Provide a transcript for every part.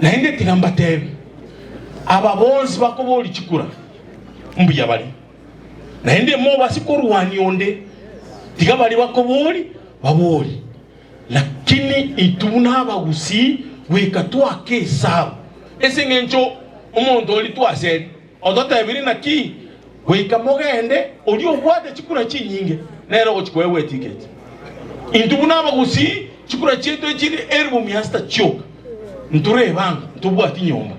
Naende tiga mbateebie, aba bonsi bakoboria chikura mbuya bare, naende mobase korwania onde, tiga baria bakoboria baborie. Lakini intwe buna abagusii goika twake esabu ase engencho omonto oria twaseria ototebirie naki goika mogende oria obwate chikura chinyinge nere ogochia koegwa etiketi. Intwe buna abagusii chikura chiaito echire elifu mia sita chioka ntorebanga ntobwati nyomba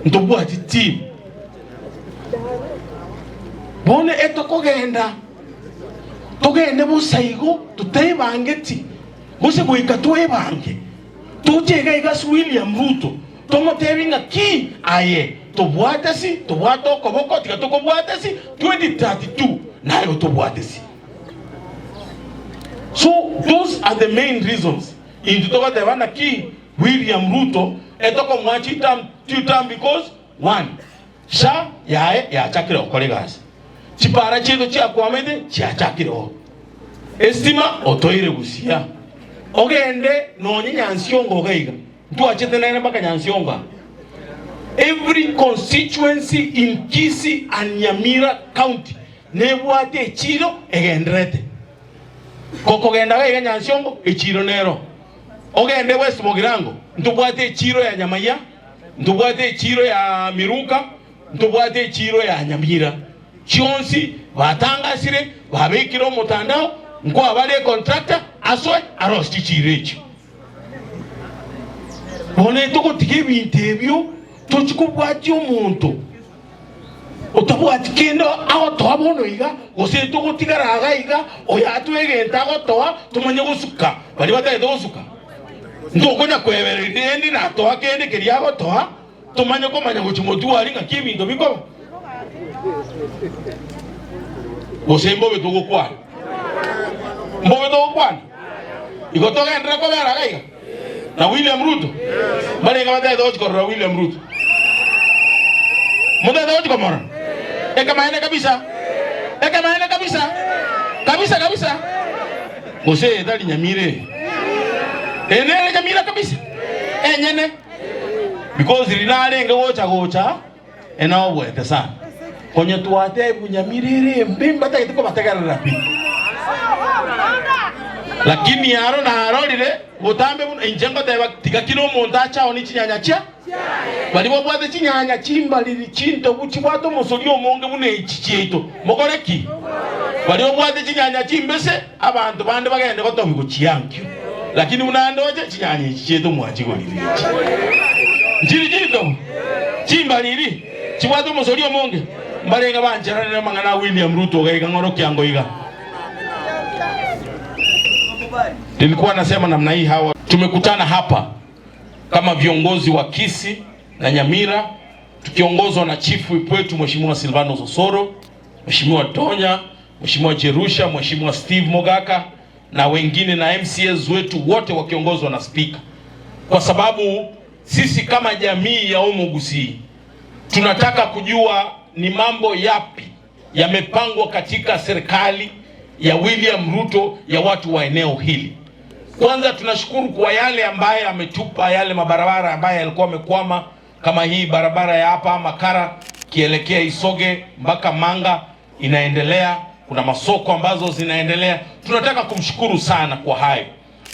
ntobwati team bono etokogenda Togende bosa igo totebangeti, gose goika twebange, toche iga iga ase William Ruto, tomotebie ng'a ki aye tobwate si, tobwate okoboko, tiga tokobwate si 2032 naye otobwate si. So those are the main reasons intwe togoteba naki William Ruto etokomoa chitam two term because one, SHA yaye yachakire gokora egasi. Chipara chiaito chiakwamete chiachakire oo. Estima otoire busia. Ogende nonye Nyansiongo iga iga. Ntwachete nere mpaka Nyansiongo aa. Every constituency in Kisii and Nyamira county nebwate echiro egenderete. Gokogenda iga iga Nyansiongo echiro nero. Ogende West Mugirango ntobwate echiro ya Nyamaiya, ntobwate echiro ya Miruka, Ntobwate echiiro ya Nyamira chionsi batangasire babekire omotandao nkoa bare econtractor asoe arosie chichiiro echio. Bono etogotiga ebinto ebio tochi kobwatia omonto otabwati kende agotoa bono iga gose etogotigara iga iga oyo atoe egento agotoa tomanye gosuka baria batagete gosuka ntokonya koebereria rende natoa kende keria agotoa. Tomanye komanya gochia motwe aria ng'aki ebinto bikoba, gose mbobe togokwana? Mbobe togokwana? Igo togenderere kobera iga iga na William Ruto? Mbarenge batagete gochia korora William Ruto? Motagete gochia komorora? Ekemaene kabisa, ekemaene kabisa, kabisa kabisa. Gose eye tari nyamira eye? Eye nere nyamira kabisa, enyene. Because riria narenge gocha gocha enaoboete sana. Onye twatebigwa nyamira ere embe mbatagete kobategerera pi. Lakini aro narorire botambe buna inche ngoteba tiga kila omonto ache aonie chinyanya chia baria babwate chinyanya chimbariri chintobu chibwate omosori omonge buna echi chiaito mokore ki? Baria babwate chinyanya chimbese Abanto bande bagende gotobigwa chiankio, lakini buna ndoche chinyanya echi chiaito mwachigorire echi nchiri chintobu, chimbariri, chibwate omosori omonge. Mbarenge bancheranire amang'ana a William Ruto iga iga ng'orokia ngo iga. Nilikuwa nasema namna hii hawa tumekutana hapa kama viongozi wa Kisii na Nyamira tukiongozwa na chief whip wetu Mheshimiwa Silvano Sosoro, Mheshimiwa Tonya Mheshimiwa Jerusha, Mheshimiwa Steve Mogaka na wengine na MCAs wetu wote wakiongozwa na spika, kwa sababu sisi kama jamii ya Omogusii tunataka kujua ni mambo yapi yamepangwa katika serikali ya William Ruto ya watu wa eneo hili. Kwanza tunashukuru kwa yale ambaye ametupa yale mabarabara ambaye yalikuwa amekwama kama hii barabara ya hapa Makara kielekea Isoge mpaka Manga inaendelea, kuna masoko ambazo zinaendelea. Tunataka kumshukuru sana kwa hayo,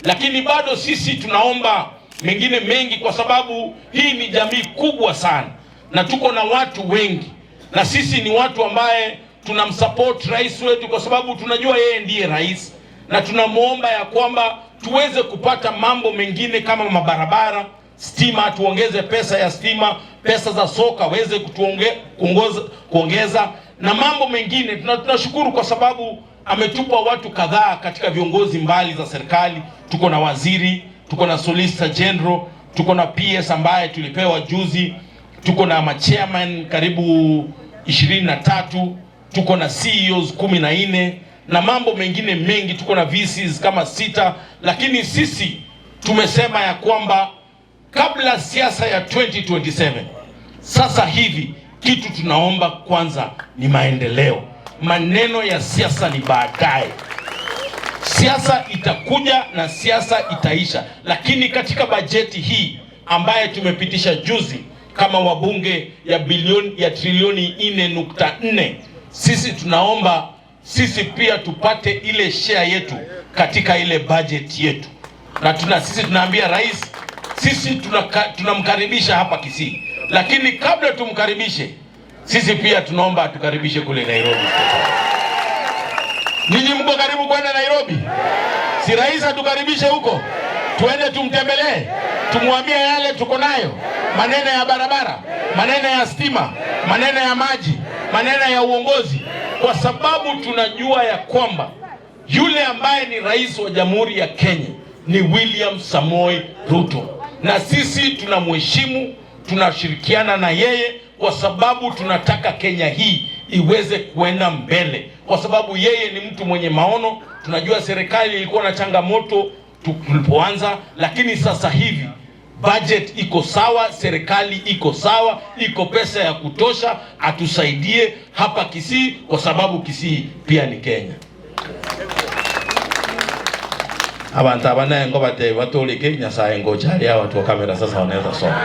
lakini bado sisi tunaomba mengine mengi, kwa sababu hii ni jamii kubwa sana na tuko na watu wengi, na sisi ni watu ambaye tunamsupport rais wetu kwa sababu tunajua yeye ndiye rais, na tunamwomba ya kwamba tuweze kupata mambo mengine kama mabarabara stima, tuongeze pesa ya stima, pesa za soka weze kutuonge, kuongoza, kuongeza na mambo mengine. Tunashukuru kwa sababu ametupa watu kadhaa katika viongozi mbali za serikali. Tuko na waziri, tuko na solicitor general, tuko na PS ambaye tulipewa juzi, tuko na machairman karibu 23, tuko na CEOs 14 na mambo mengine mengi, tuko na VCs kama sita, lakini sisi tumesema ya kwamba kabla siasa ya 2027 sasa hivi kitu tunaomba kwanza ni maendeleo. Maneno ya siasa ni baadaye. Siasa itakuja na siasa itaisha, lakini katika bajeti hii ambaye tumepitisha juzi kama wabunge ya bilioni ya trilioni 4.4, sisi tunaomba sisi pia tupate ile share yetu katika ile budget yetu, na tuna sisi tunaambia rais, sisi tunamkaribisha hapa Kisii, lakini kabla tumkaribishe, sisi pia tunaomba atukaribishe kule Nairobi. Ninyi mko karibu kwenda Nairobi? Si rais atukaribishe huko, tuende tumtembelee, tumwambie yale tuko nayo, maneno ya barabara, maneno ya stima, maneno ya maji, maneno ya uongozi, kwa sababu tunajua ya kwamba yule ambaye ni rais wa Jamhuri ya Kenya ni William Samoei Ruto, na sisi tunamheshimu, tunashirikiana na yeye kwa sababu tunataka Kenya hii iweze kuenda mbele, kwa sababu yeye ni mtu mwenye maono. Tunajua serikali ilikuwa na changamoto tulipoanza, lakini sasa hivi budget iko sawa, serikali iko sawa, iko pesa ya kutosha, atusaidie hapa Kisii kwa sababu Kisii pia ni Kenya. Abantu aba naye ngo batebe batoleke Nyasaye ngocha aria watu wa kamera sasa wanaweza soma.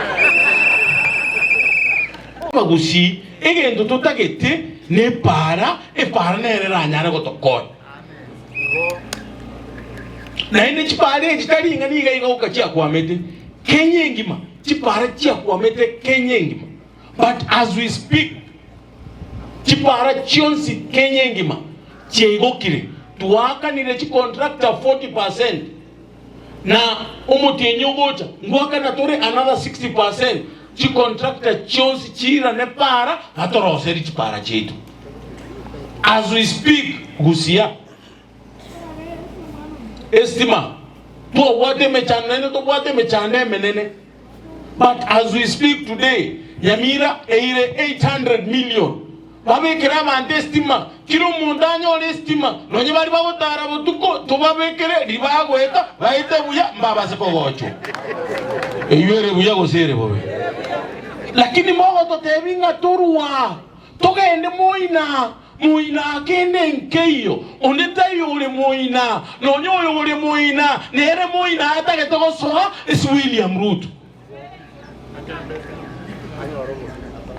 Abagusii egento totagete nepara, epara nere eranyare gotokonya. Naende chipara echi tari ing'ana iga iga goka chiakwamete Kenya engima, chipara chiakwamete Kenya engima. But as we speak, chipara chionsi Kenya engima chiaigokire, twaakanire chicontractor 40% na omotienyi ogocha ngoakana tore another 60% chicontractor chionsi chiirane para batoroserie chipara chiaito. As we speak, gusia estima twabwate emechando naende tobwate emechando emenene but as we speak today Nyamira eire 800 million babekere abanto estima kera omonto anyore estima nonye baria bagotara botuko tobabekere ribagoeta baete buya mbabase kogochwa eywo ere buya gose ere bobe lakini mogototebia ng'a torwa Togende moina, moina kende nkeiyo, onde taiyo ore moina, nonya oyo ore moina nere moina atagete gosoa ase William Ruto.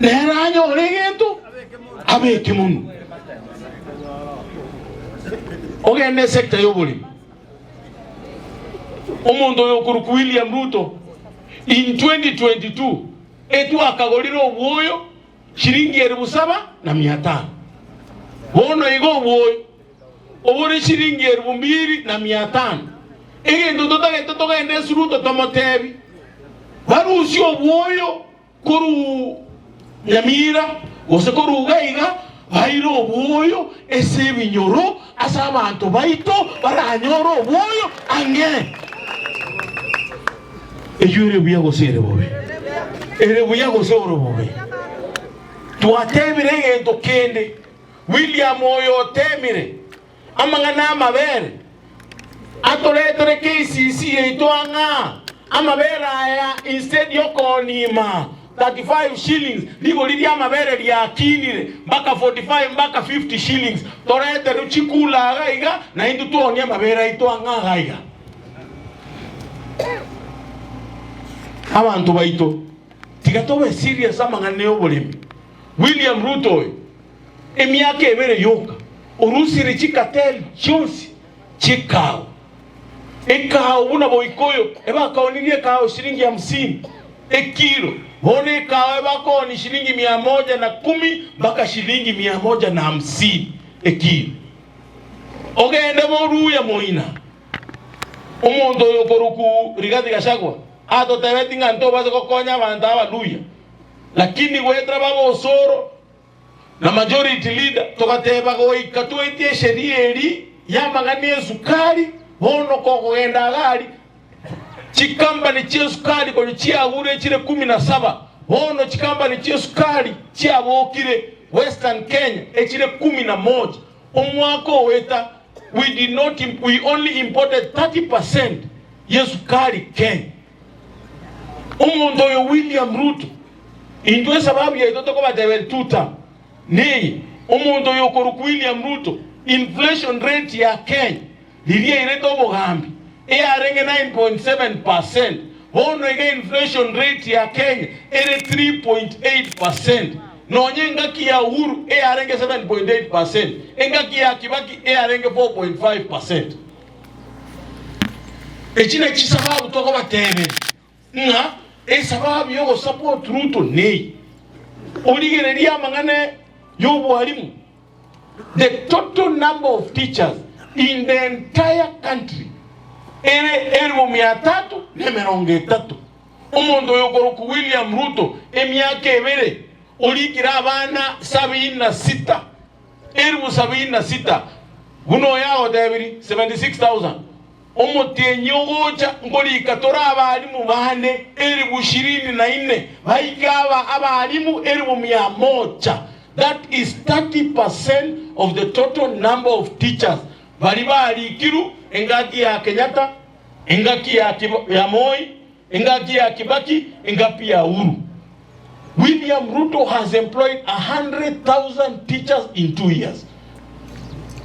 Nere anyore egento abeke monwe. Ogende esector y'oboremi. Omonto oyo okorokwa William Ruto in 2022 etwakagorire obwoyo Chiringi elifu saba na mia tano. Bono iga obwoyo obore chiringi elifu mbili na mia tano. Egento totagete togende ase Ruto tomotebi barusie obwoyo korwa Nyamira gose korwa iga iga baire obwoyo ase ebinyoro ase abanto baito baranyore obwoyo ang'e. Eyio ere buya gose ere bobe? Ere buya gose ore bobe? Twatebire egento kende, William oyo otemire amang'ana amabere atoretere KCC yaito ang'a amabere aya instead yokoonima 35 shillings rigori riamabere riakinire mpaka 45 mpaka 50 shillings toreterwe chikula iga iga naintwe twonie amabere aito ang'a iga iga. Abanto baito, tiga tobe serious amang'ana y'oboremi. William Ruto oyo emiaka ebere yoka orusirie chicartel chionsi chi'ekao. Ekao buna Boikoyo ebakaonirie ekao shilingi hamsini ekilo, bono ekao ebakoonia shilingi mia moja na kumi mpaka shilingi mia moja na hamsini ekilo. Ogende boruya moina. Omonto oyo okorokwa Rigathi Gachagua atotebetie ng'a ntobase gokonya abanto Abaluhya, lakini goetera baba Osoro na majority leader togateba goika toetie esheria eri y'amang'ana esukari, bono kogogenda iga aria chikampani chi'esukari konya chiagure chire kumi na saba, bono chikampani chi'esukari chiabokire Western Kenya echire kumi na moja. Omwaka ogoeta we did not we only imported 30 percent yesukari Kenya. Omonto oyo William Ruto intwe esababu yaito tokobatebera two term neye, omonto oyo okorokwa William Ruto inflation rate ya Kenya riria airete obogambi eyarenge 9.7 percent. Bono iga inflation rate ya Kenya ere 3.8 percent, nonye engaki ya Uhuru eyarenge 7.8 percent, engaki ya Kibaki eyarenge 4.5 percent. Echi nachi chisababu tokobateberia ng'a esababu yogosupport Ruto neye. Origererie amang'ana y'obwarimu, the total number of teachers in the entire country ere elifu mia tatu na emerongo etato. Omonto oyo okorokwa William Ruto emiaka ebere orikire abana sabini na sita, elifu sabini na sita, buna oyo agotebirie 76,000. Omotienyi ogocha nkorika tore abalimu bane elifu ishirini na ine, baike aba abalimu elifu mia moja. That is 30% of the total number of teachers baria barikirwe engaki ya Kenyatta, engaki ya ya Moi, engaki ya Kibaki, engapi ya Uhuru. William Ruto has employed 100,000 teachers in 2 years.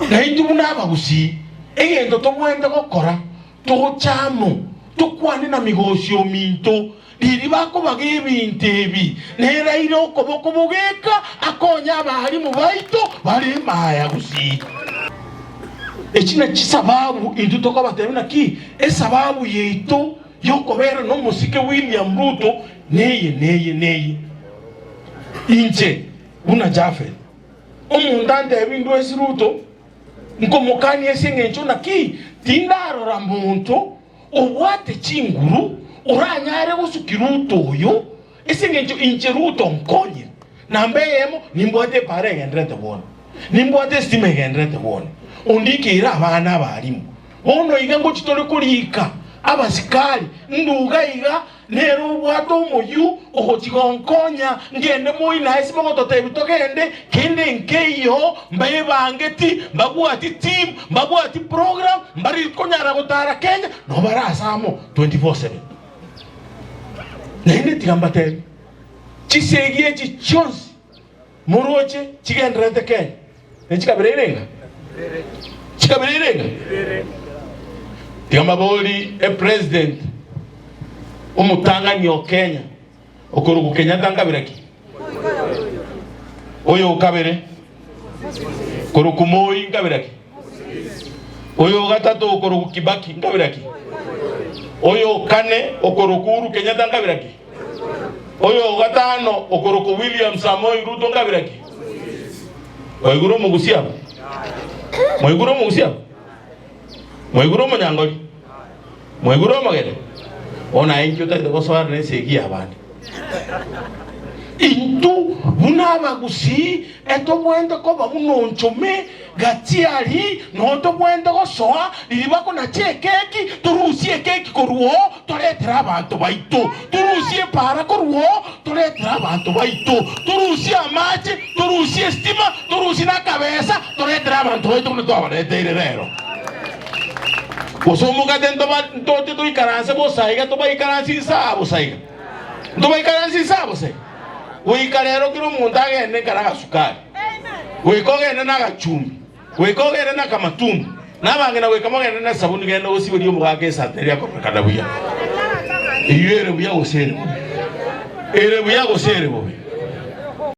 Na intwe buna abagusii, egento tobwenerete gokora, togoche amo, tokwane na migosi ominto, riria bakobaga ebinto ebi, neraire okoboko bogeka akonye abalimu baito bare emaya gusii. Echi nachi chisababu intwe tokobatebia naki esababu yaito y'okobeera nomosike William Ruto neye neye neye. Inche buna Japhet, omonto antebi indwe ase Ruto, nkomokania ase engencho naki tindarora monto obwate chinguru oranyare gosukia Ruto oyo ase engencho inche Ruto nkonyire. Namba eyemo nimbwate epaara egendererete bono, nimbwate esitima egendererete bono, ondikeire abana abarimu. Bono iga ngochia tore korika abasikari, nduga iga nere obwate omoyio ogochia gonkonya ngende moino aye ase mogototebia togende, kende nkeiyo, mbaebangeti, mbabwati team, mbabwati program, mbari konyara gotara Kenya, nabo bare ase amo 24/7. Naende tiga mbatebie, chisegi echi chionsi Moroche chigendererete Kenya ne chikabira irenga? Chikabira irenga? Tiga mbabori e president omotang'ani o Kenya okorokwa Kenyatta nkabira ki? Oyo okabere korokwa Moi nkabira ki? Oyo ogatato okorokwa Kibaki nkabira ki? Oyo okane okorokwa Uhuru Kenyatta nkabira ki? Oyo o gatano okorokwa William Samoei Ruto nkabira ki? Mwaigure omogusia aba? Mwaigure omogusia aba? Mwaigure omonyangori? Mwaigure omogeni? Bono aye inki otagete gosoana nesegi y'abande? Intwe buna abagusii etobwenerete koba buna onchome gati aria noo tobwenerete gosoa riria bakonacha ekeki, torusie ekeki korwa oo toretere abanto baito, torusie epaara korwa oo toretere abanto baito, torusie amache, torusie esitima, torusie na akabesa toretere abanto baito buna twabareteire rero. Gose omogate ntoba ntoche toikaranse bosa iga tobaikaransie inse aa bosa iga? Ntobaikaransie inse aa bosa iga? Goika rero kera omonto agende nkare agasukari, goika ogende nagachumbi, goika ogende nakamatumbo, na abang'ina goika mogende nesabuni genda osiberie omogaka esati eria akororekana buya. Eyio ere buya gose ere bobe? Ere buya gose ere bobe?